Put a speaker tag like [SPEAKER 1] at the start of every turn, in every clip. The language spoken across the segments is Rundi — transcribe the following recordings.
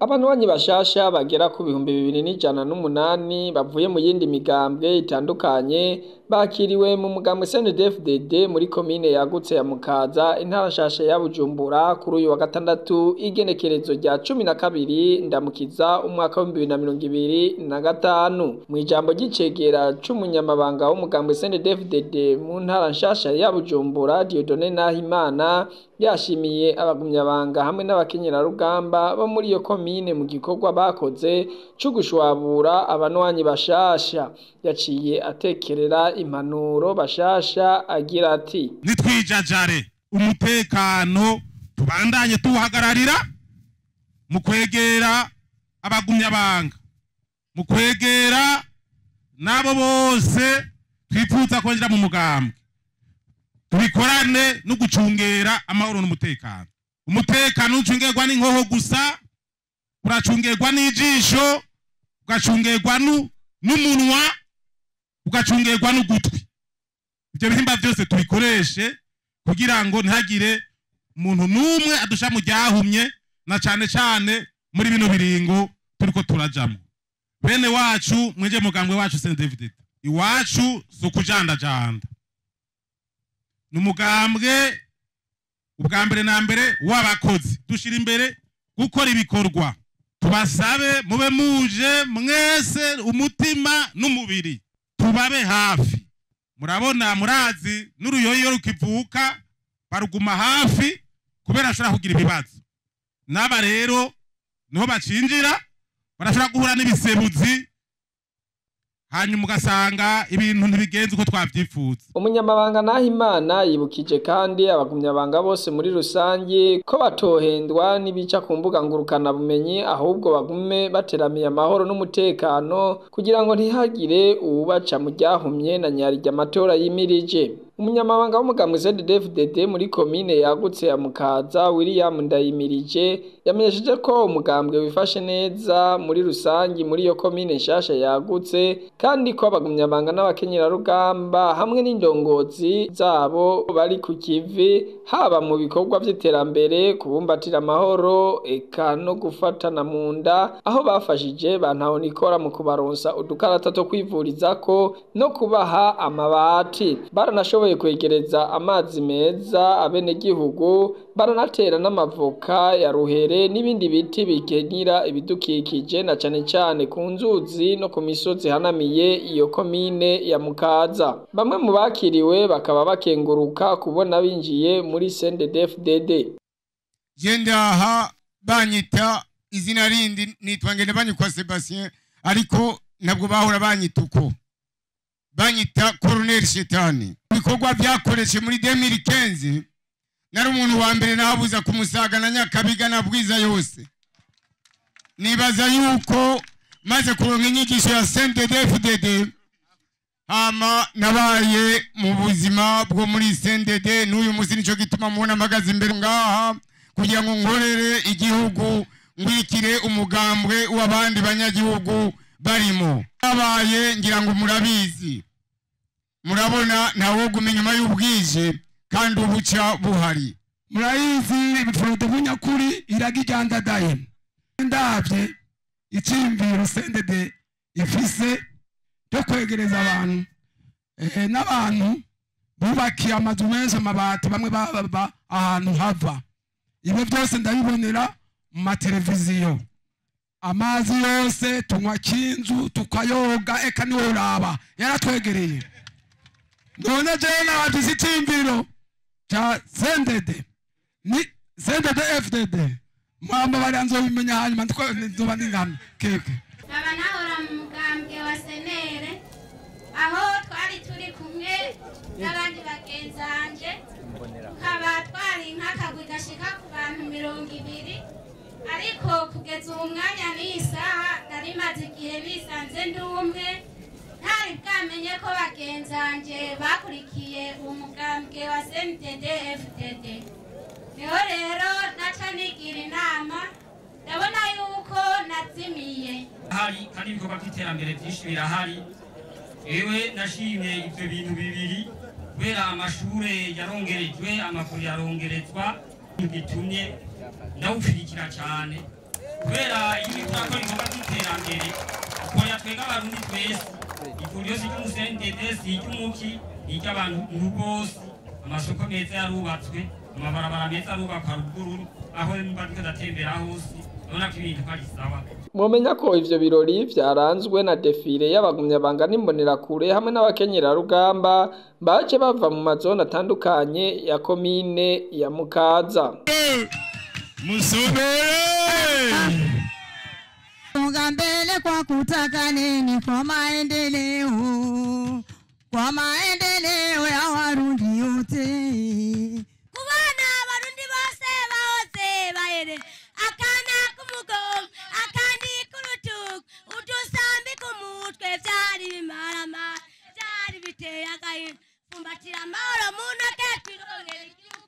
[SPEAKER 1] Abanywanyi bashasha bagera ku 2108 bavuye mu yindi migambwe itandukanye bakiriwe mu mugambwe CNDD-FDD muri komine yagutse ya Mukaza, intara nshasha ya Bujumbura, kuri uyu wa gatandatu igenekerezo rya 12 Ndamukiza umwaka wa 2025. Mu ijambo ry'icegera c'umunyamabanga w'umugambwe CNDD-FDD mu ntara nshasha ya Bujumbura, Dieudonné Nahimana, yashimiye abagumyabanga hamwe n'abakenyerarugamba bo muri iyo komine mu gikorwa bakoze co gushwabura abanywanyi bashasha. Yaciye atekerera impanuro bashasha agira ati:
[SPEAKER 2] Nitwijajare, umutekano tubandanye tuwuhagararira mu kwegera abagumyabanga, mu kwegera n'abo bose twifuza kwinjira mu mugambwe, tubikorane no gucungera amahoro n'umutekano. Umutekano ucungerwa n'inkoho gusa, uracungerwa n'ijisho, ugacungerwa n'umunwa, ugacungerwa n'ugutwi. Ibyo bihimba byose tubikoreshe kugira ngo ntihagire umuntu n'umwe adusha mu ryahumye, na cane cane muri bino biringo turiko turajamwo. Bene wacu mweje mugambwe wacu CNDD-FDD, iwacu si ukujandajanda, ni umugambwe ubwa mbere na mbere w'abakozi. Dushira imbere gukora ibikorwa. Tubasabe mube muje mwese umutima n'umubiri, tubabe hafi. Murabona, murazi n'uruyoyo rukivuka baruguma hafi kubera ashobora kugira ibibazo. N'aba rero niho bacinjira, barashobora guhura n'ibisebuzi, hanyuma ugasanga ibintu ntibigenze uko twavyifuza.
[SPEAKER 1] Umunyamabanga Nahimana yibukije kandi abagumyabanga bose muri rusangi ko batohendwa n'ibica ku mbuga ngurukana bumenyi, ahubwo bagume bateramiye amahoro n'umutekano kugira ngo ntihagire uwubaca mu ryahumye na nyarirya amatora yimirije. Umunyamabanga w'umugambwe CNDD-FDD muri komine yagutse ya Mukaza, William Ndayimirije, yamenyesheje ko umugambwe wifashe neza muri rusangi muri iyo komine nshasha yagutse, kandi ko abagumyabanga n'abakenyerarugamba hamwe n'indongozi zabo bari ku kivi, haba mu bikorwa vy'iterambere, kubumbatira amahoro eka no gufatana mu nda, aho bafashije ba ntahonikora mu kubaronsa udukarata two kwivurizako no kubaha amabati. Baranashoboye kwegereza amazi meza abenegihugu, baranatera n'amavoka ya ruhere n'ibindi biti bikenira ibidukikije, na cane cane ku nzuzi no ku misozi ihanamiye iyo komine ya Mukaza. Bamwe mu bakiriwe bakaba bakenguruka kubona binjiye muri CNDD-FDD.
[SPEAKER 3] Je ndaha banyita izina rindi, nitwa Ngendabanyikwa Sebastien, ariko ntabwo bahora banyita uko, banyita Colonel Shetani. Ibikorwa byakoreshe muri 2015, nari umuntu wa mbere nahabuza kumusaga na Nyakabiga na Bwiza yose. Nibaza yuko maze kuronka inyigisho ya CNDD-FDD, hama nabaye mu buzima bwo muri CNDD n'uyu munsi. Nico gituma mubona mpagaze imbere ngaha kugira ngo nkorere igihugu, ngwikire umugambwe w'abandi banyagihugu barimo. Abaye ngira ngo murabizi, murabona ntawoguma inyuma y'ubwije kandi ubuca buhari.
[SPEAKER 4] Murayizi Frodebu nyakuri iraga iryandadaye. Ndavye iciyumviro CNDD ifise cyo kwegereza abantu n'abantu bubakiye amazu menshi amabati, bamwe baba ahantu hava, ibyo byose ndabibonera mu mateleviziyo. Amazi yose tunywa kinzu tukayoga, eka niworaba yaratwegereye. None jewe nabagize iciyumviro ca CNDD ni CNDD FDD, mwamba bariya nzobimenya hanyuma nzoba ndi ngana keke.
[SPEAKER 5] Nkaba nahora mu mugambwe wa CNL, aho twari turi kumwe n'abandi bagenzanje, tukaba twari nk'akagwi gashika ku bantu 20, ariko kugeza ubu mwanya n'iyi saha nari maze igihe nisanze ndi umwe, ntari bwamenye ko bagenzanje bakurikiye umugambwe wa CNDD FDD. Niho rero naca nigira inama, ndabona yuko nazimiye.
[SPEAKER 6] Hari kandi ibikorwa by'iterambere byinshi birahari. Ewe nashimye ibyo bintu bibiri, kubera amashure yarongerejwe, amavuriro yarongerezwa, gitumye ndawushigikira cyane kubera Turakora ibikorwa by'iterambere ukorera twebwe Abarundi twese. Ivuriro si ry'umu CNDD, si iry'umuki, ni iry'abantu bose. Amasoko meza yarubatswe, amabarabara meza arubakwa ruguru, aho mba ndiko ndatembera hose urabona ko ibintu ko ari sawa.
[SPEAKER 1] Mwomenya ko ivyo birori vyaranzwe na défilé y'abagumyabanga n'imbonerakure hamwe n'abakenyerarugamba baje bava mu mazone atandukanye ya komine ya Mukaza.
[SPEAKER 2] Musomere.
[SPEAKER 7] Songa mbele kwa kutaka nini? Kwa maendeleo, kwa maendeleo ya Warundi wote.
[SPEAKER 5] Kubona Abarundi bose bahoze bahere akana k'umugongo, akandi k'urutugu, udusambi ku mutwe, vyari bimaramara, vyari biteye agahinda. Fumbatira amahoro mu ntoke, twirongera igihugu.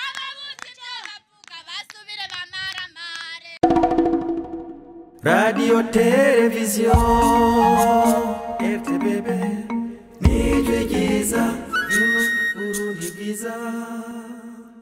[SPEAKER 5] Ababuze ivyo bavuga basubire bamaramare.
[SPEAKER 8] Radio Television RTBB, nijwi ryiza ry'Uburundi bwiza.